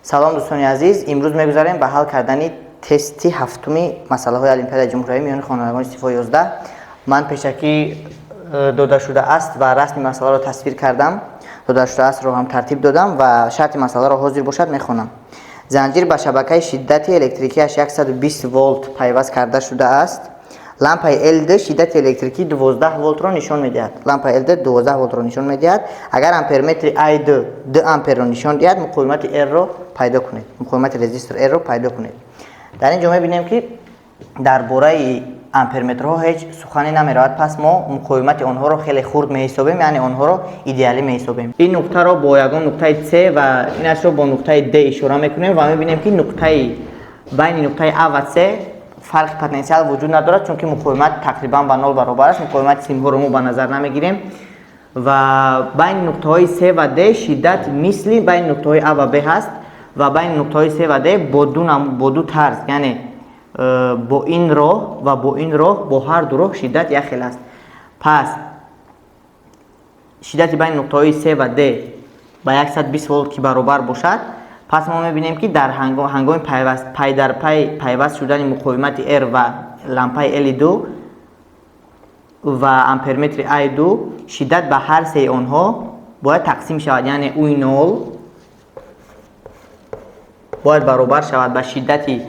Салом, дӯстони азиз. Имрӯз мегузарем ба ҳал кардани тести ҳафтуми масъалаҳои Олимпиадаи ҷумҳуриявӣ миёни хонандагони синфҳои 11. Ман пешакӣ дода шудааст ва расми масъаларо тасвир кардам, дода шудаастро ҳам тартиб додам ва шарти масъаларо ҳозир бошад мехонам. Занҷир ба шабакаи шиддати электрикиаш 120 волт пайваст карда шудааст. Лампаи L2 шиддати электрикии 12 волтро нишон медиҳад. Лампаи L2 12 волтро нишон медиҳад. Агар амперметри I2 2 амперро нишон диҳад, муқовимати R-ро пайдо кунед. Муқовимати резистор R-ро пайдо кунед. Дар ин ҷо мебинем, ки дар бораи амперметрҳо ҳеҷ сухане намеравад, пас мо муқовимати онҳоро хеле хурд меҳисобем, яъне онҳоро идеалӣ меҳисобем. Ин нуқтаро бо ягон нуқтаи С ва инашро бо нуқтаи Д ишора мекунем ва мебинем, ки нуқтаи байни нуқтаи А ва С фарқи потенсиал вуҷуд надорад, чунки муқовимат тақрибан ба нол баробар аст. Муқовимати симҳоро мо ба назар намегирем ва байни нуқтаҳои С ва Д шиддат мисли байни нуқтаҳои А ва Б ҳаст ва байни нуқтаҳои С ва Д бо ду тарз, яъне бо ин роҳ ва бо ин роҳ, бо ҳар ду роҳ шиддат як хел аст. Пас шиддати байни нуқтаҳои С ва Д ба 120 волт ки баробар бошад, пас мо мебинем, ки дар ҳангоми пай дар пай пайваст шудани муқовимати R ва лампаи L2 ва амперметри I2 шиддат ба ҳар сеи онҳо бояд тақсим шавад, яъне U нол бояд баробар шавад ба шиддати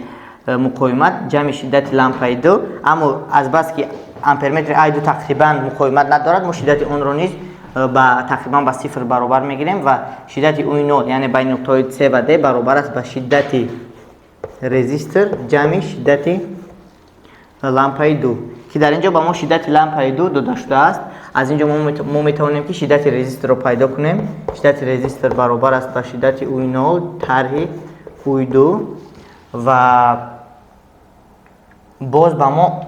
муқовимат ҷамъи шиддати лампаи 2. Аммо азбаски амперметри I2 тақрибан муқовимат надорад, мо шиддати онро низ ба тақрибан ба сифр баробар мегирем ва шиддати U нол, яъне байни нуқтаҳои С ва Д, баробар аст ба шиддати резистор ҷамъи шиддати лампаи 2, ки дар ин ҷо ба мо шиддати лампаи 2 дода шудааст. Аз ин ҷо мо метавонем, ки шиддати резисторро пайдо кунем. Шиддати резистор баробар аст ба шиддати U нол тарҳи U 2 ва боз ба мо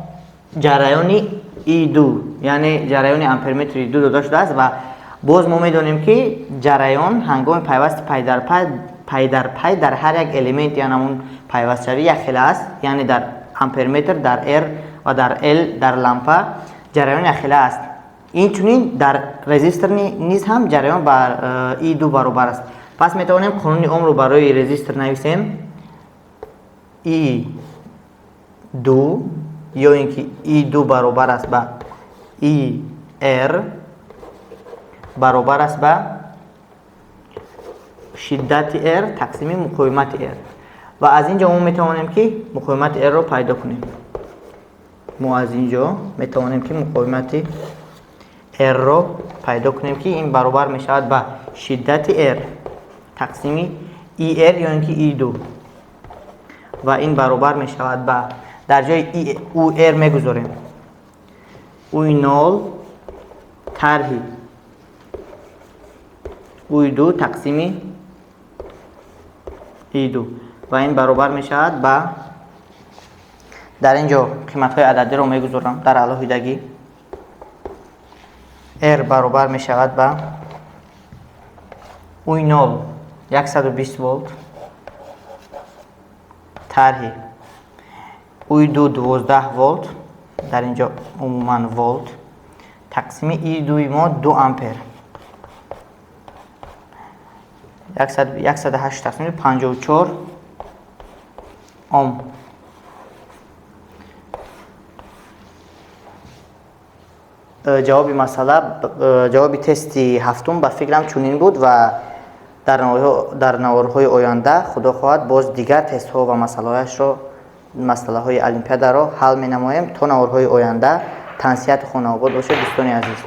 ҷараёни I2, яъне ҷараёни амперметри 2 дода шудааст ва боз мо медонем, ки ҷараён ҳангоми пайвасти пайдарпай дар ҳар як элемент, яъне ҳамон пайвастшавӣ, якхела аст, яъне дар амперметр, дар R ва дар L, дар лампа ҷараён якхела аст. Инчунин дар резистор низ ҳам ҷараён ба I2 баробар аст. Пас метавонем қонуни Омро барои резистор нависем: I2 ё ин ки I2 баробар аст ба IR баробар аст ба шиддати R тақсими муқовимати R. Ва аз ин ҷо мо метавонем, ки муқовимати R-ро пайдо кунем. Мо аз ин ҷо метавонем, ки муқовимати R-ро пайдо кунем, ки ин баробар мешавад ба шиддати R тақсими IR ё ин ки I2 ва ин баробар мешавад ба, дар ҷои UR мегузорем U нол тарҳи U2 тақсими I2 ва ин баробар мешавад ба, дар ин ҷо қиматҳои ададиро мегузорам дар алоҳидагӣ, R баробар мешавад ба U нол 120 волт тарҳи U2 12 волт, дар ин ҷо умуман волт, тақсими I2 мо 2 ампер, 108 тақсими 54 ом. Ҷавоби масъала, ҷавоби тести ҳафтум ба фикрам чунин буд ва дар наворҳои оянда, худо хоҳад, боз дигар тестҳо ва масъалаҳояшро, масъалаҳои олимпиадаро ҳал менамоем. То наворҳои оянда тансиҳату хонаобод бошед, дӯстони азиз.